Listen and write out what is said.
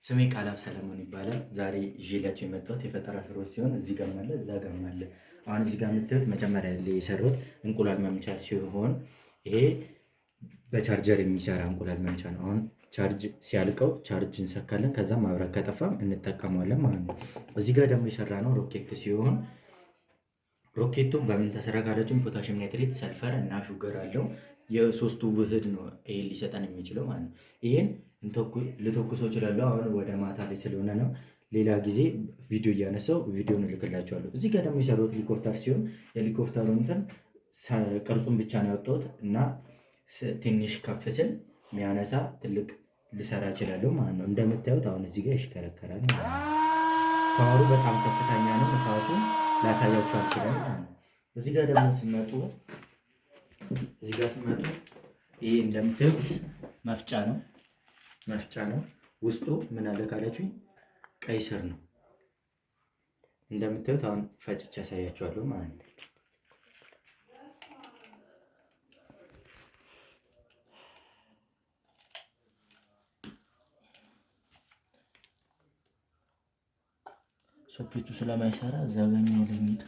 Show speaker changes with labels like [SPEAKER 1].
[SPEAKER 1] ስሜ ቃላብ ሰለሞን ይባላል። ዛሬ ይዤላችሁ የመጣሁት የፈጠራ ስራዎች ሲሆን እዚህ ጋርም አለ፣ እዛ ጋርም አለ። አሁን እዚህ ጋር የምታዩት መጀመሪያ ላይ የሰራሁት እንቁላል መምቻ ሲሆን ይሄ በቻርጀር የሚሰራ እንቁላል መምቻ ነው። አሁን ቻርጅ ሲያልቀው ቻርጅ እንሰካለን፣ ከዛ ማብራት ከጠፋም እንጠቀመዋለን ማለት ነው። እዚህ ጋር ደግሞ የሰራነው ሮኬት ሲሆን ሮኬቱ በምን ተሰራ ካላችሁም potassium nitrate፣ sulfur እና sugar አለው። የሶስቱ ውህድ ነው ይሄን ሊሰጠን የሚችለው ማለት ነው። ይሄን ልተኩሰው እችላለሁ። አሁን ወደ ማታ ላይ ስለሆነ ነው። ሌላ ጊዜ ቪዲዮ እያነሳው ቪዲዮን እልክላችኋለሁ። እዚህ ጋር ደግሞ የሰራሁት ሄሊኮፕተር ሲሆን የሄሊኮፕተሩ እንትን ቅርጹን ብቻ ነው ያወጣሁት እና ትንሽ ከፍ ስል የሚያነሳ ትልቅ ልሰራ እችላለሁ ማለት ነው። እንደምታዩት አሁን እዚህ ጋር ይሽከረከራል ማለት ነው። power ኡ በጣም ከፍተኛ ነው። ንፋሱ ላሳያችሁ አልችልም ማለት ነው። እዚህ ጋር ደግሞ ስመጡ እዚህ ጋር ስመጡ ይሄ እንደምታዩት መፍጫ ነው። መፍጫ ነው። ውስጡ ምን አለ ካላችሁኝ ቀይ ስር ነው። እንደምታዩት አሁን ፈጭቼ ያሳያችኋለሁ ማለት ነው።
[SPEAKER 2] ሶኬቱ ስለማይሰራ እዛ ጋኛው ላይ እንሂድ።